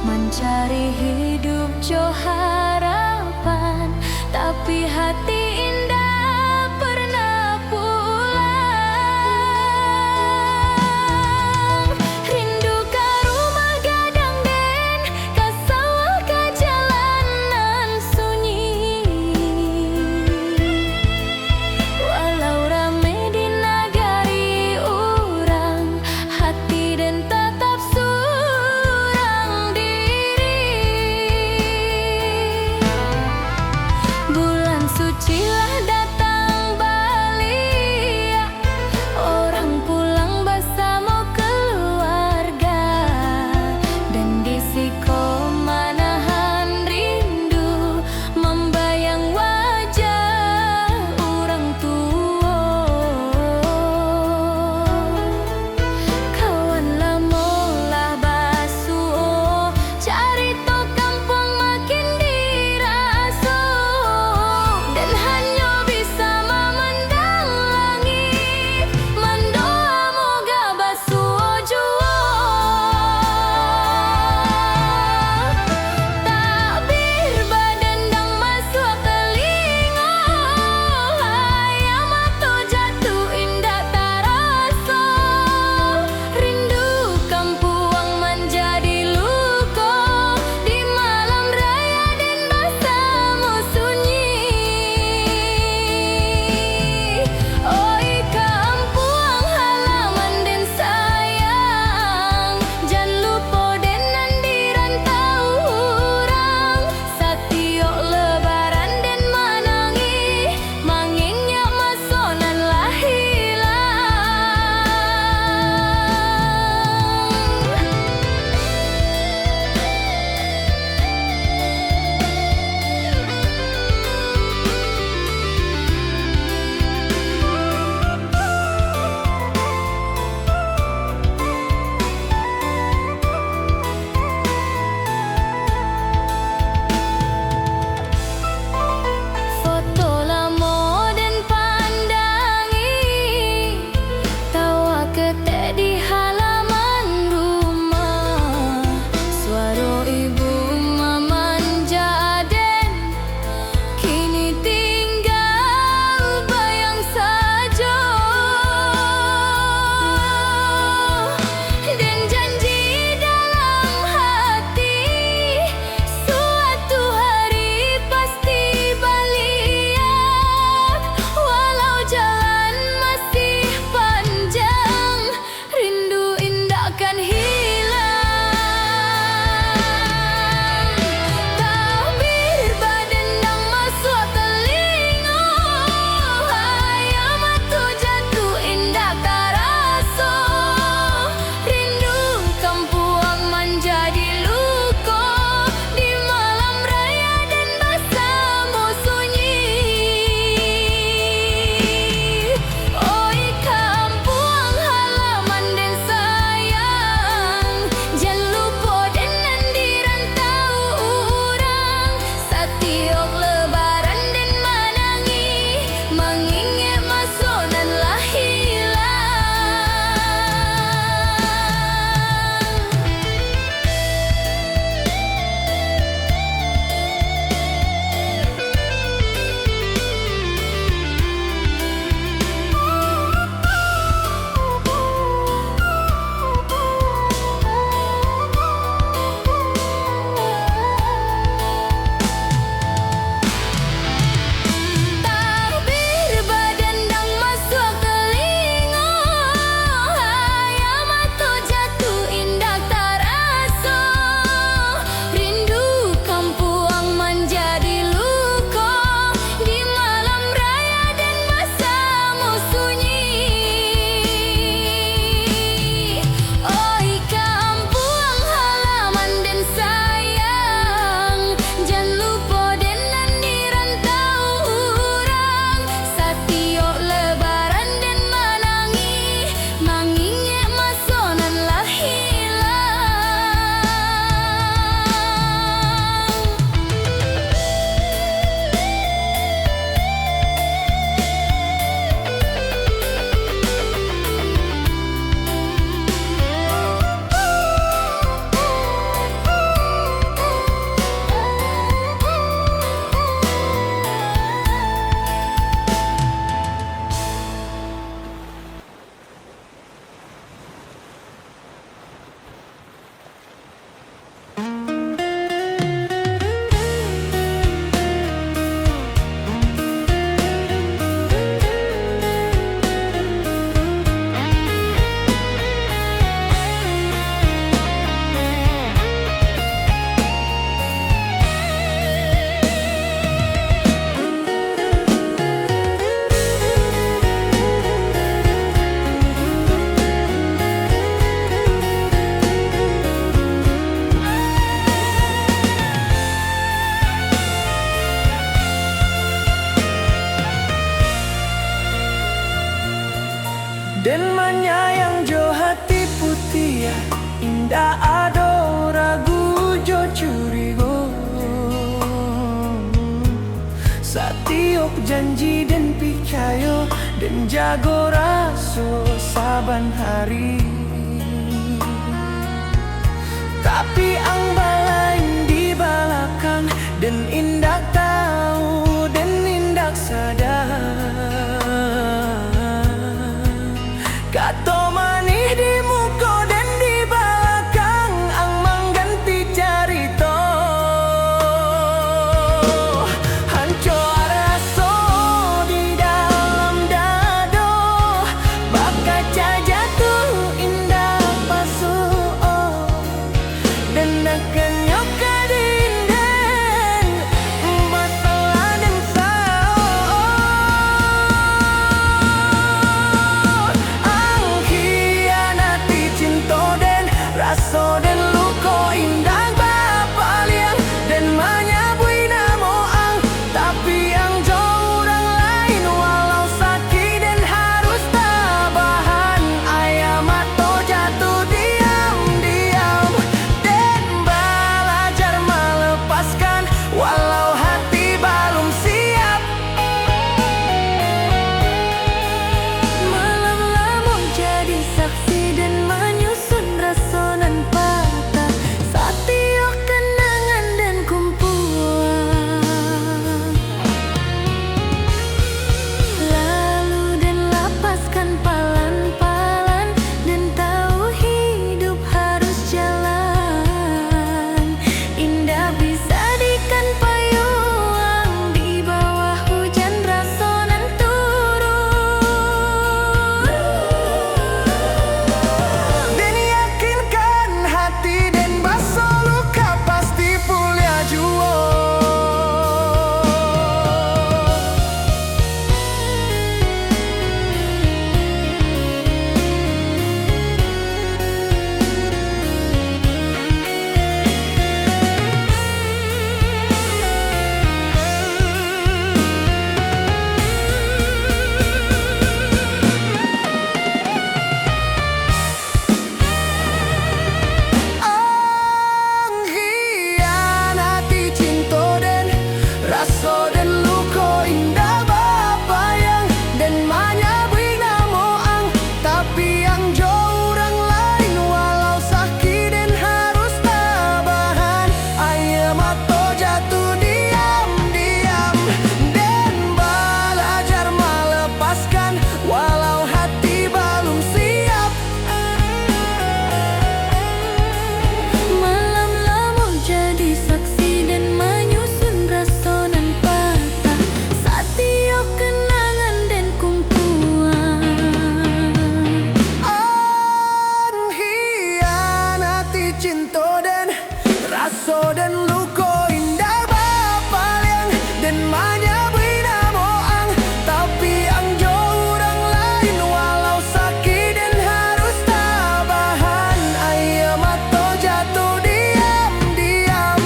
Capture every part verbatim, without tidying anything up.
Mancari hidup jo harapan, tapi hati indak pernah pulang. Rindu ka rumah gadang den, ka sawah, ka jalan nan sunyi. Walau rame di nagari urang, hati den tatap surang diri. Ndak ado ragu jo curigo. Satiok janji den picayo, den jago raso saban hari. Tapi ang balain di balakang, den indak tahu, den indak sadar. Kato manih di muko den, di balakang ang mangganti carito. Hanco raso di dalam dado, bakaca jatuh indak pasuo. Den dakannyo ka dinding, basalah den sawo. Ang khianati cinto den, raso den luko indak bapaliang. Den manyabuik namo ang, tapi ang jo urang lain. Walau sakik den harus tabahan, aia mato jatuh diam-diam. Den balajar malepaskan, walau hati balum siap. Malam lamo jadi saksi, den manyusun raso nan patah, satiok kanangan den kumpua. Lalu den lapaskan palan-palan, den tahu hidup harus jalan. Indak bisa diikan payuang di bawah hujan raso nan turun. Den yakinkan hati den, baso luka pasti puliah juo. Ang khianati cinto den, raso den luko indak bapayang. Den manyabuik namo ang, tapi ang jo urang lain. Walau sakik den harus tabahan, aia mato jatuh diam-diam. Den balajar malepaskan, walau hati balum siap. Malam lamo jadi saksi, den manyusun raso nan patah, satiok kanangan den kumpua. Ang khianati cinto den, raso den luko indak bapaliang. Den manyabuik namo ang, tapi ang jo urang lain. Walau sakik den harus tabahan, aia mato jatuh diam-diam.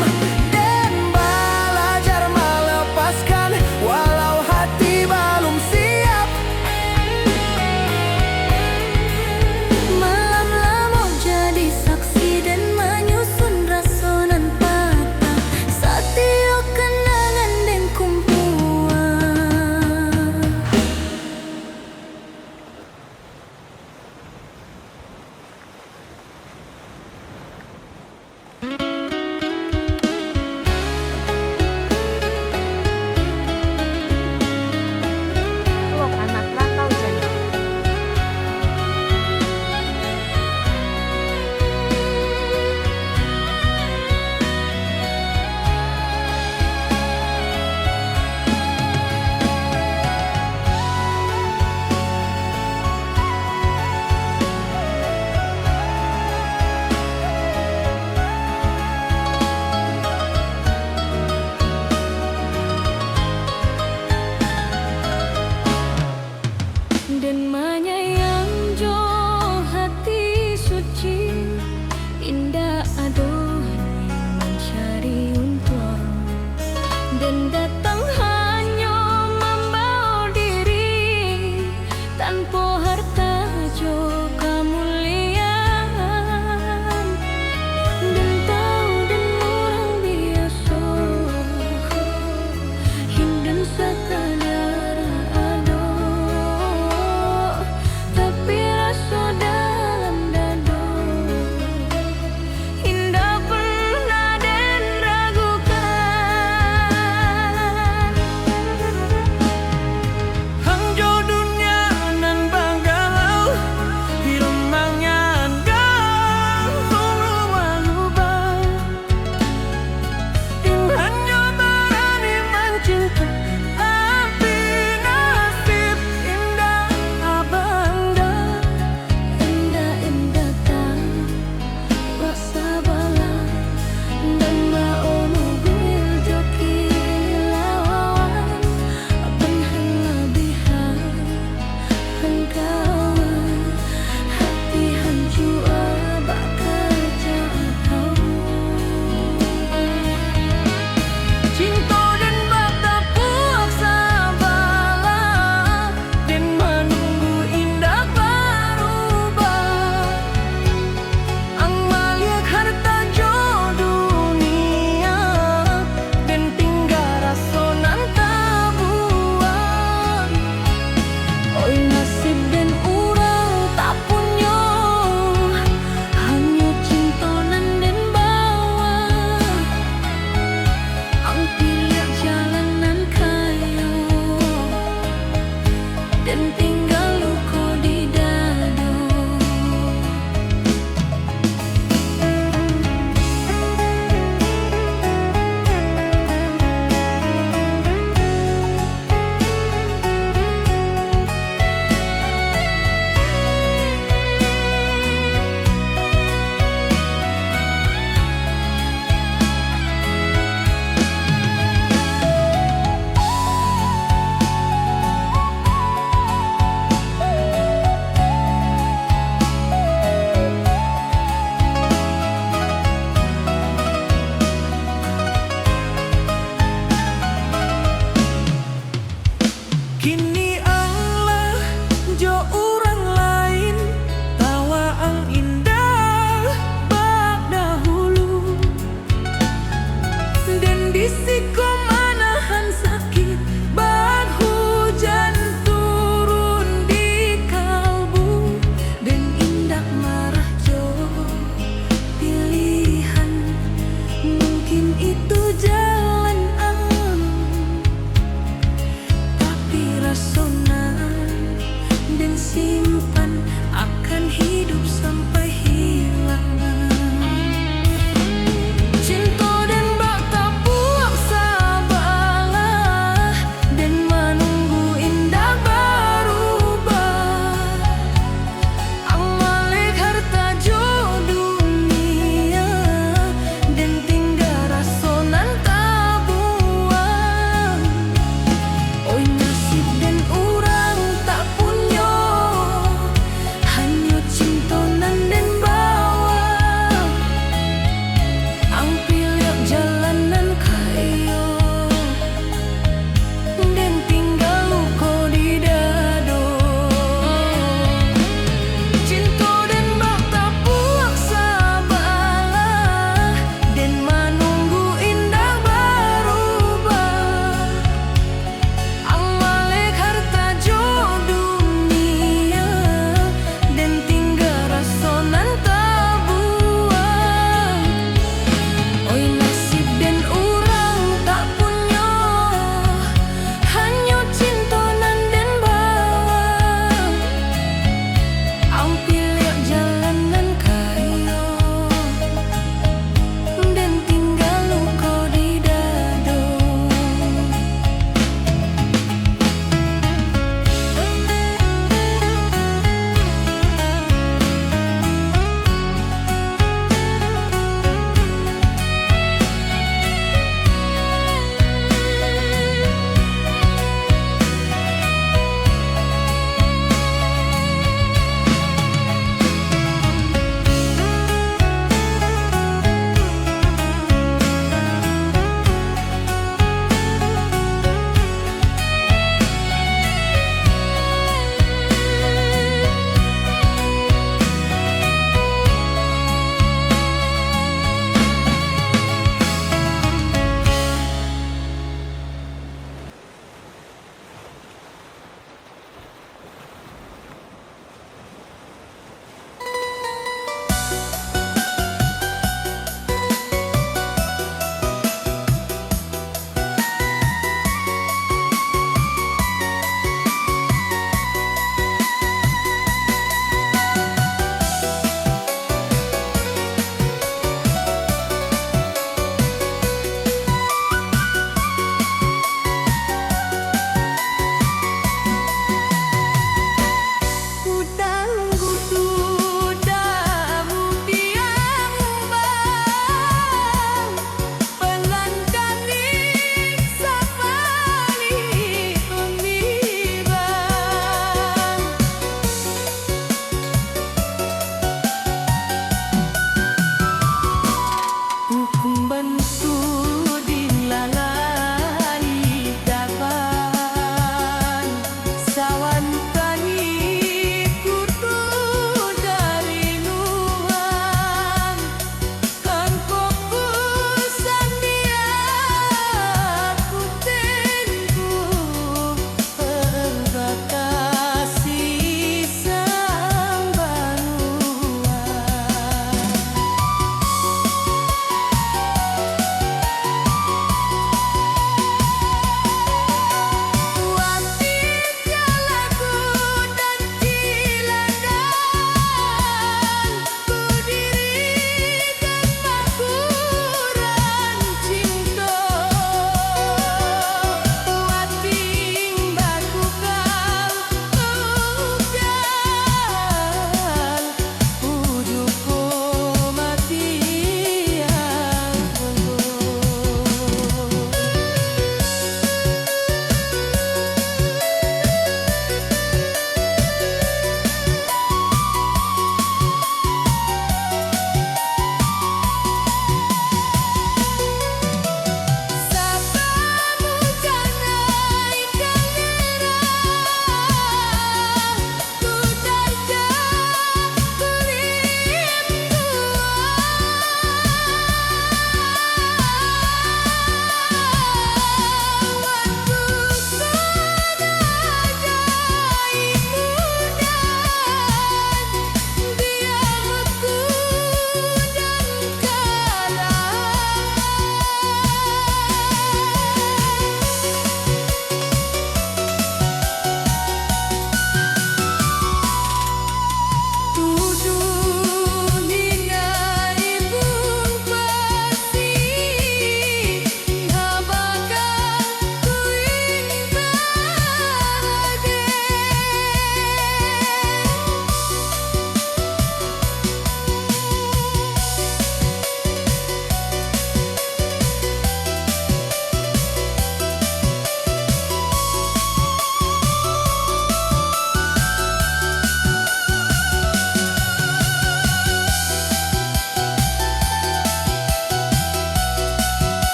Den balajar malepaskan, walau hati balum siap. Malam lamo jadi saksi, den manyusun raso nan patah,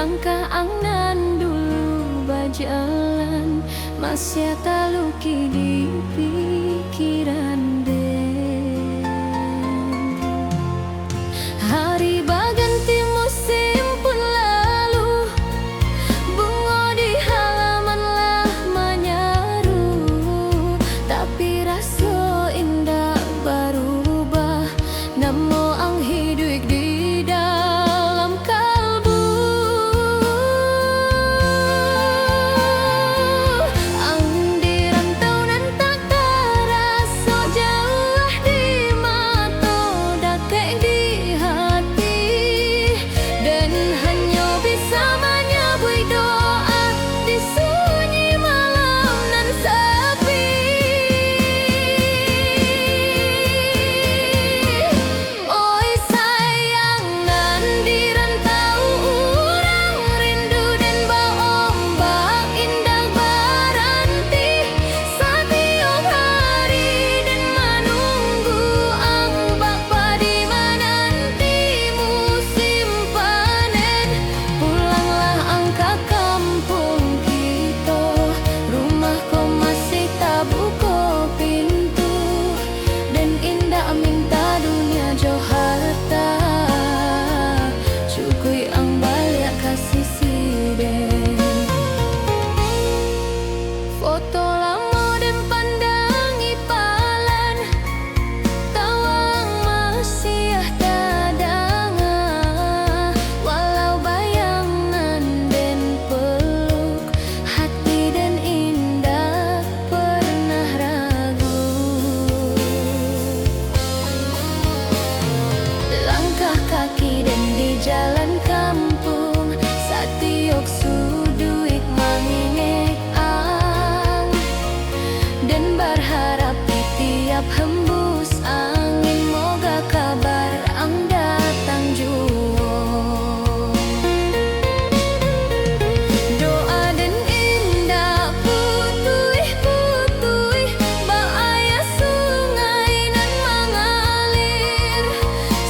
Langkah ang nan dulu bajalan, masiah talukik di pikiran den. Hari baganti musim pun lalu, bungo di halaman lah manyaru, tapi raso indak barubah. Namo ang hiduik di dalam kalbu. Ang di rantau nan tak taraso, jauah di mato, dakek di hati. Den hanyo bisa manyabuik doa di sunyi malam nan sapi. Oi sayang nan di rantau, urang rindu den baombak indak baranti. Satiok hari den manunggu ang bak padi mananti musim panen. Pulanglah ang ka kampuang kito, rumah ko masih tabuko pintu. Den indak minta dunia jo harta, cukuik ang baliak ka sisi den. Foto lamo den pandangi palan, tawang masiah tadanga, walau bayang nan den peluk, hati den indak pernah ragu. Langkah kaki den di jalan kampuang, satiok suduik mangingek ang. Den barharap di tiap hembus angin, moga kabar ang datang juo. Doa den indak putuih-putuih, bak aia sungai nan mangalir.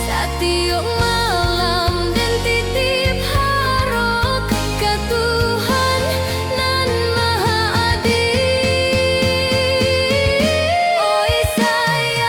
Satiok malam den titip harok ka Tuhan nan Maha Adil. Oi sayang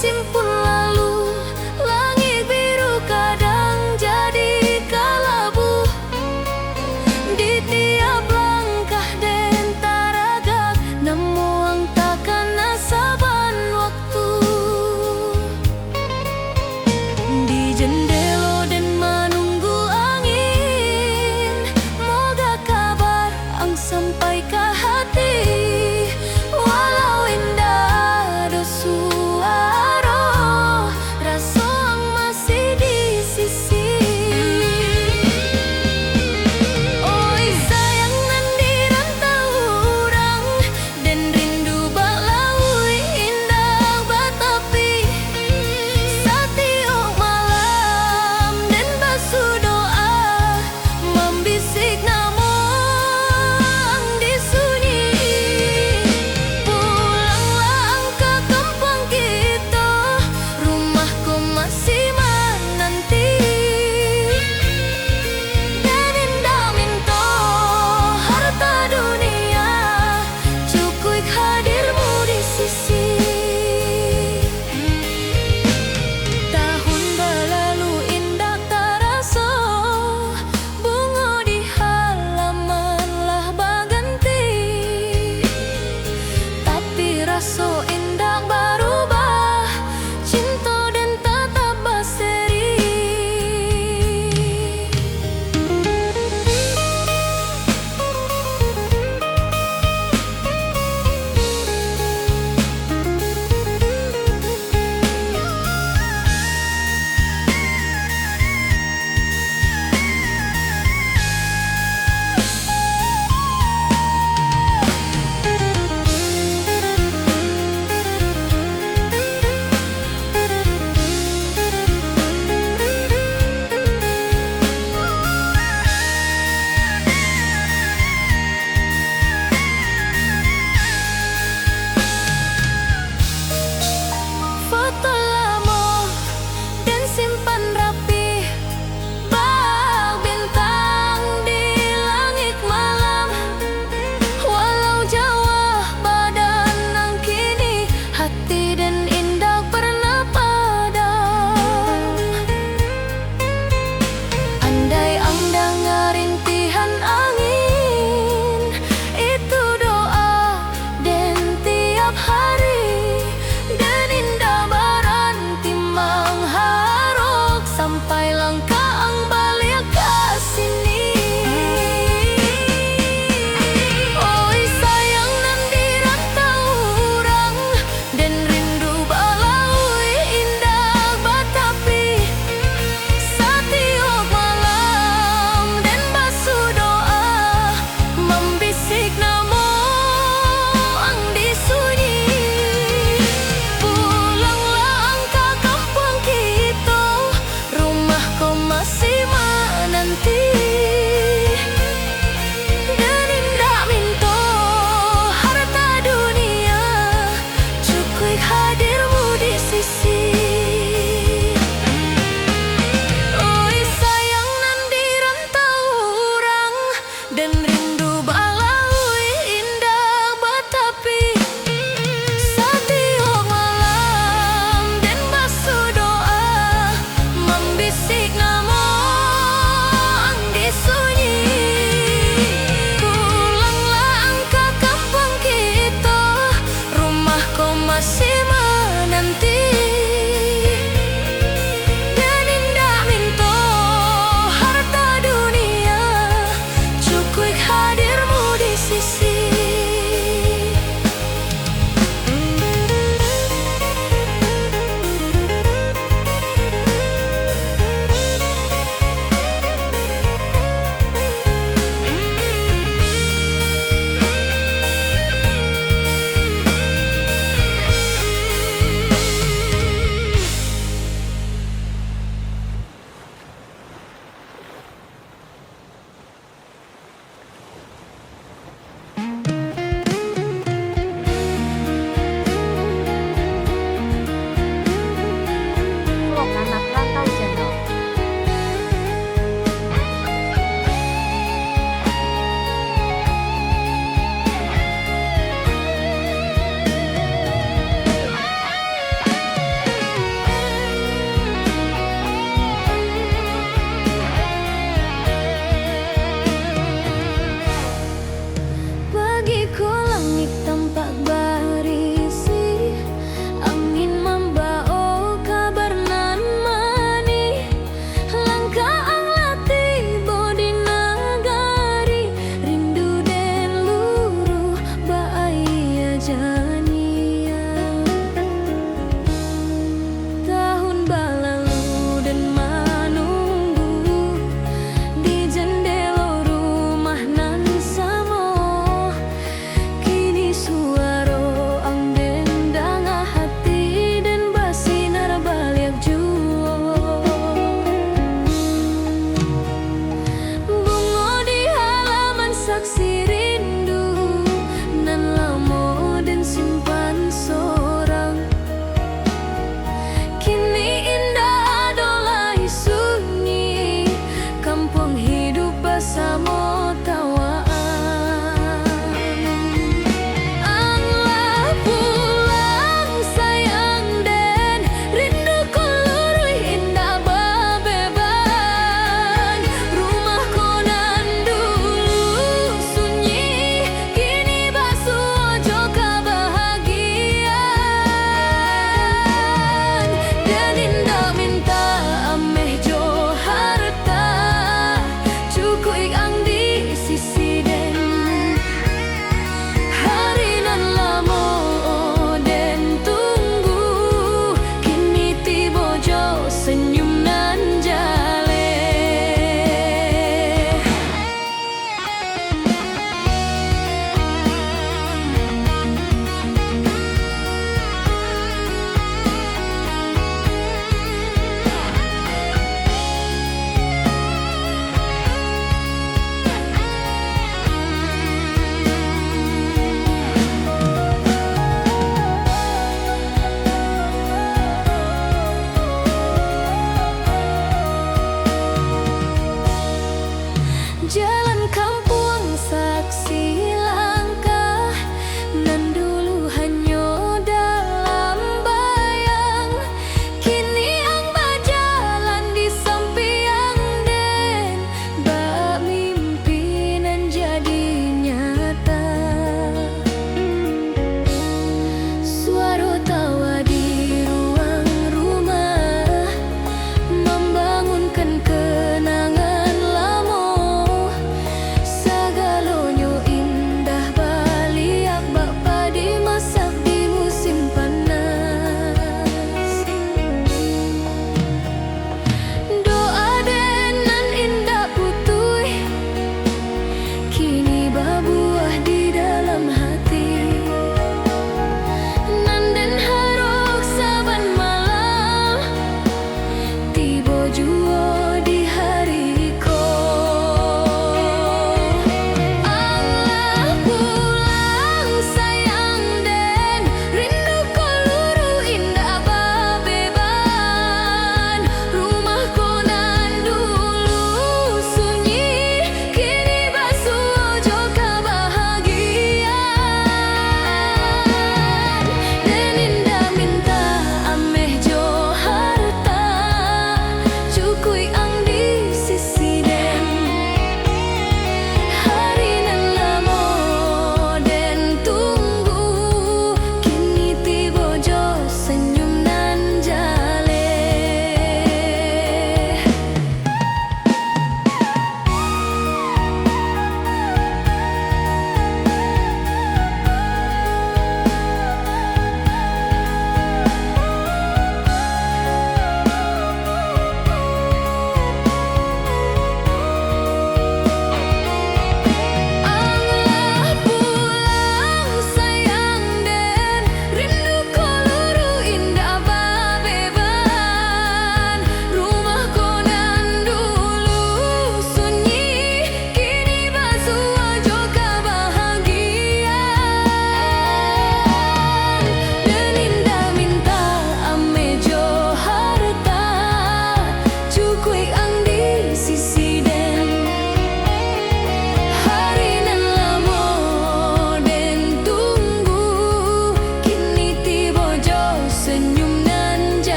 Musim pun lalu, langik biru kadang jadi kalabuah. Di tiap langkah den taragak, namuah takana saban waktu. Di jendelo den manunggu angin, moga kabar ang sampai ka hati, walau indak ado suaro, raso ang masih di sisi. Oi sayang nan di rantau urang, den rindu bak lauik indak batapi. Satiok malam den basudoa, mambisik namo ang di sunyi. Pulanglah ang ka kampuang kito, rumah ko masih mananti. Den indak minto harta dunia, cukuik hadirmu di sisi. Tahun balalu indak taraso, bungo di halaman lah baganti. Tapi raso indak barubah, cinto den tatap baseri. Foto lamo den simpan rapih, bak bintang di langik malam. Walau jauah badan nan kini, hati den indak pernah padam. Andai ang danga rintihan angin, itu doa den tiap hari, den indak baranti mangharok sampai langkah ang baliak ka sini. Oi sayang nan di rantau urang, den rindu balauik indak batapi. Satiok malam den basudoa, mambisik namo ang di sunyi. Pulanglah ang ka kampuang kito, rumah ko masih mananti. Den indak minto harta dunia, cukuik hadirmu di sisi. Oi sayang nan di rantau urang, den rindu balauik indak batapi. Satiok malam den basudoa, mambisik namo ang di sunyi. Pulanglah ang ka kampuang kito, rumah ko masih mananti. Den indak minto harta dunia, cukuik hadirmu di sisi.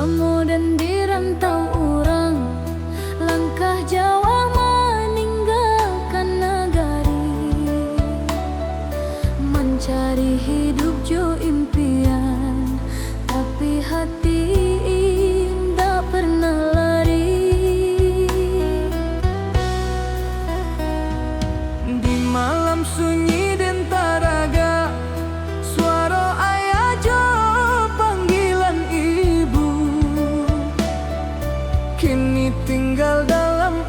Lamo dan di rantau urang, langkah jauah maninggalkan nagari, mancari hidup jo impian, tapi hati indak pernah lari. Di malam sunyi den taragak suaro ayah jo panggilan ibu. Kini tinggal dalam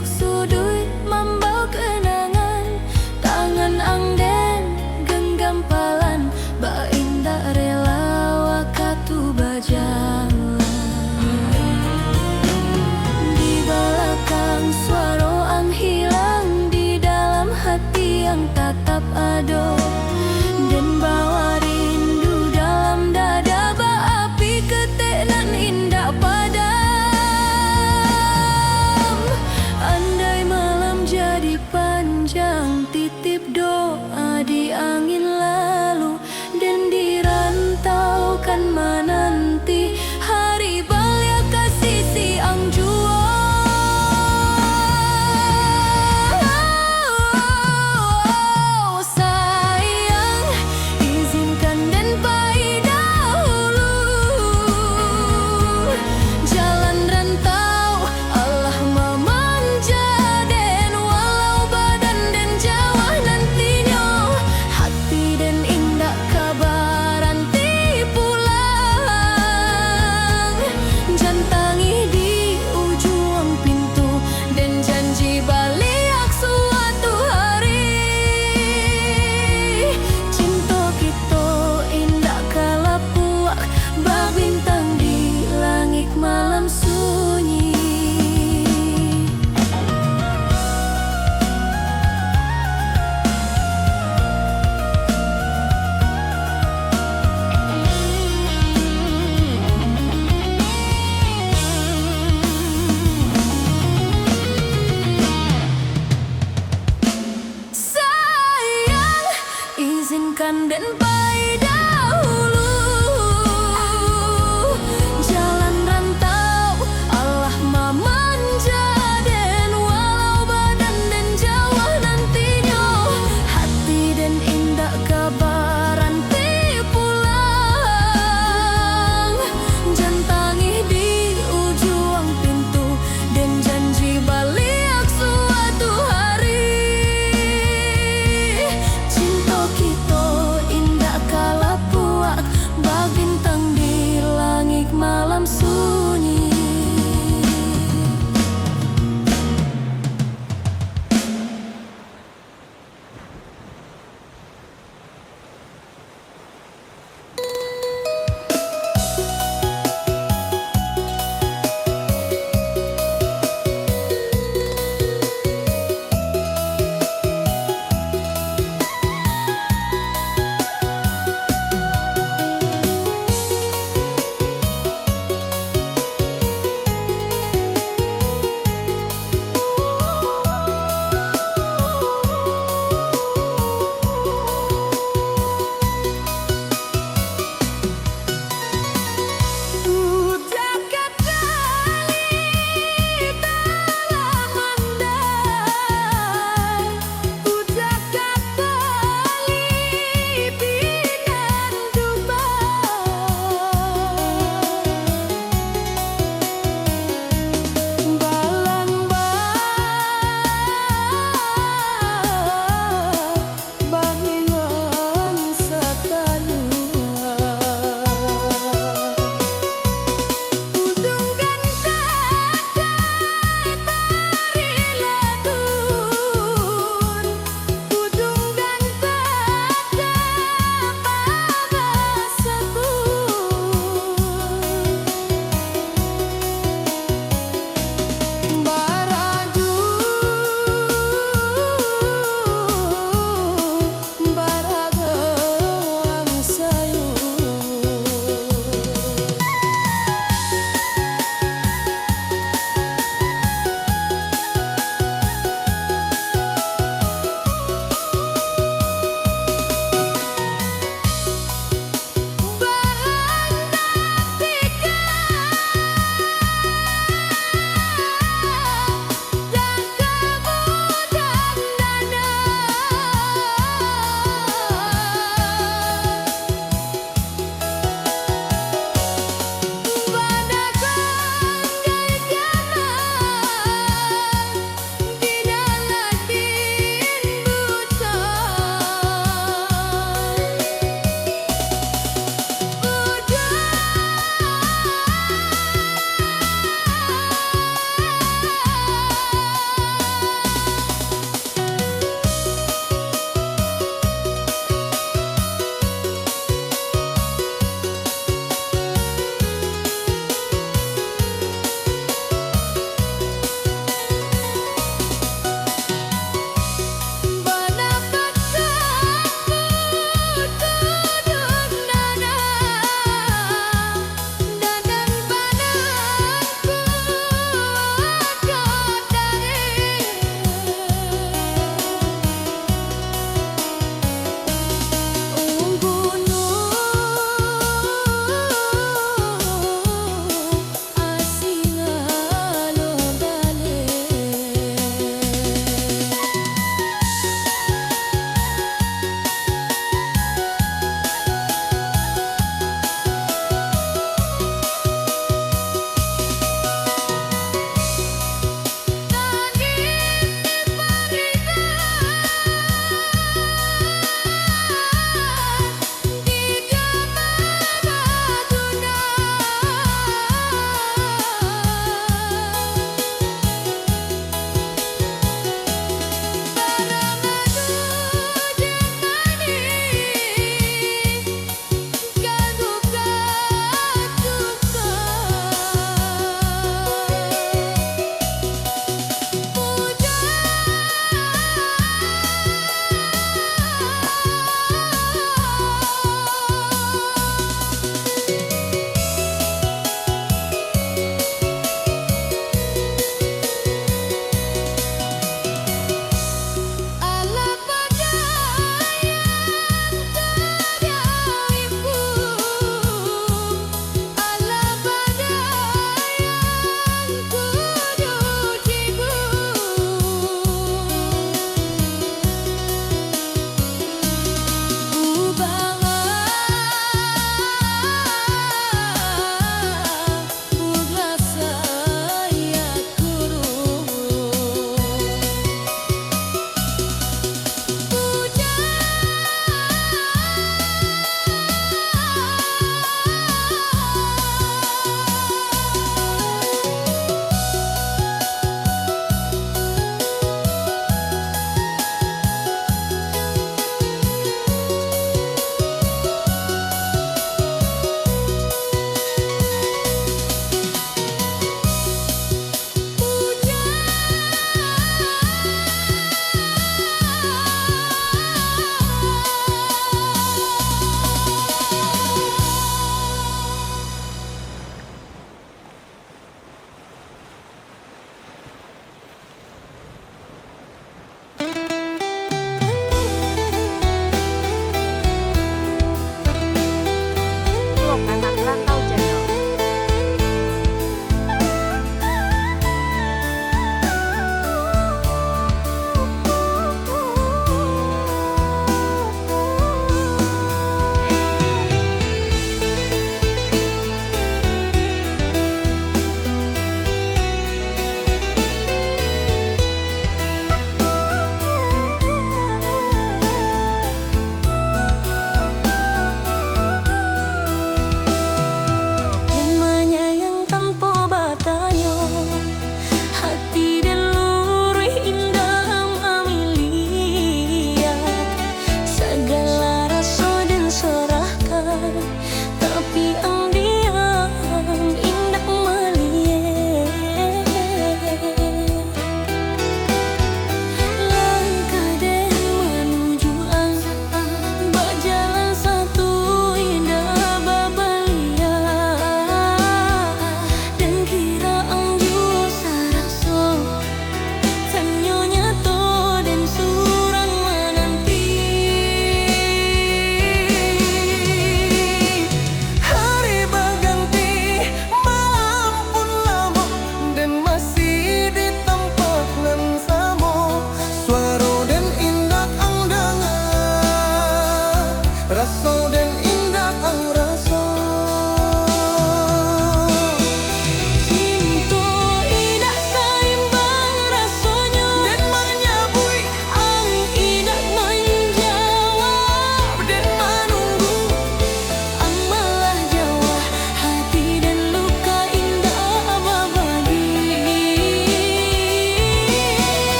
Suduik mambao kenangan, tangan ang den genggam palan, bak indak rela wakatu bajalan. Di balakang suaro ang hilang, di dalam hati ang tatap ado. Den bawa rindu dalam dada, baapi ketek nan indak padam. Andai malam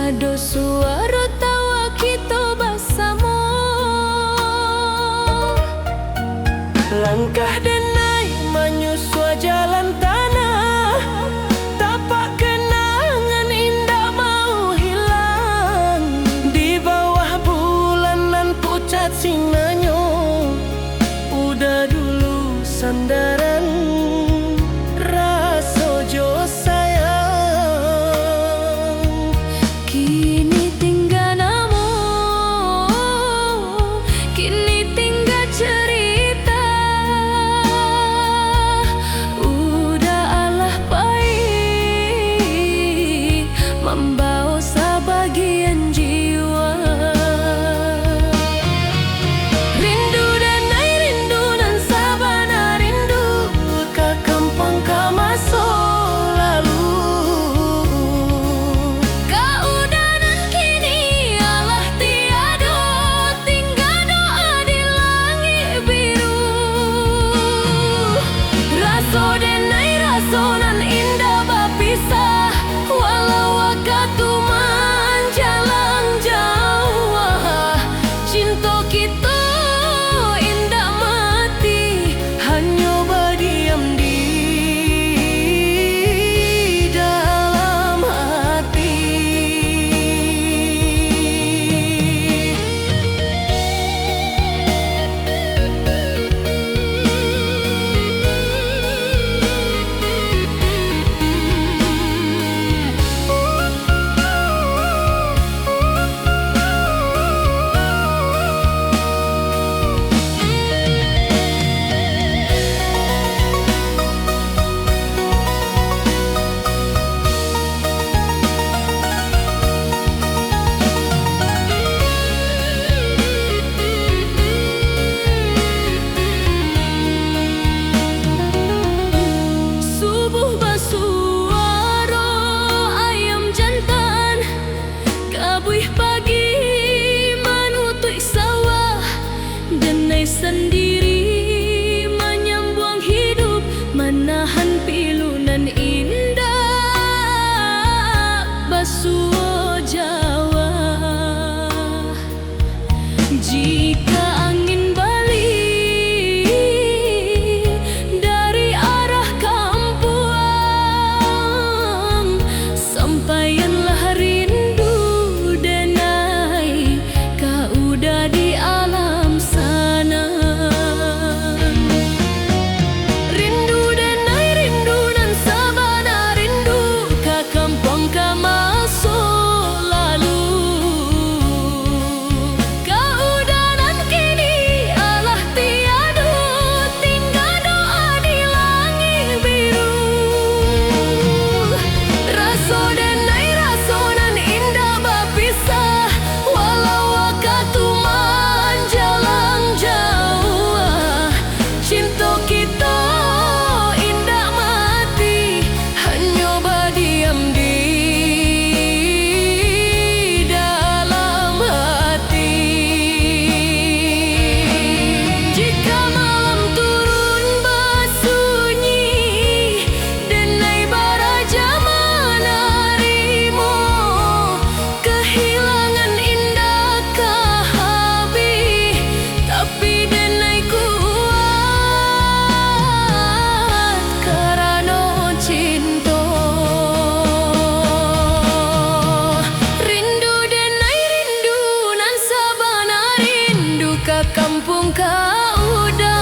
Ado suaro tawa kito basamo. Langkah denai manyusua jalan tanah. Tapak kenangan indak mau hilang. Di bawah bulan nan pucat sinanyo. Uda dulu sandaran raso jo sayang. Kini tingga namo, kini tingga cerita. Uda alah pai mambawo sabagian jiwa. Rindu denai rindu nan sabana rindu ka kampuang ka maso lalu. Ka uda nan kini alah tiado, tingga doa di langik biru. Raso denai raso nan indak bapisah, walau wakatu manjalang jauah. Cinto kito indak mati, hanyo badiam di dalam hati. Subuh basuaro ayam jantan, kabuih pagi manutuik sawah, denai sandiri manyambuang hidup, manahan pilu nan indak basuo jawah. Jika angin baliak dari arah kampuang, sampaianlah rindu denai ka uda di alam sana. Rindu denai rindu nan sabana rindu ka kampuang ka maso lalu. Ka uda nan kini alah tiado, tingga doa di langik biru. Raso denai raso nan indak bapisah, walau wakatu manjalang jauah. Cinto kito indak mati, hanyo badiam di dalam hati. Jika malam turun basunyi, denai baraja manarimo. Kahilangan indak ka habih, tapi denai kuat karano cinto. Rindu denai rindu nan sabana rindu ka kampuang ka uda.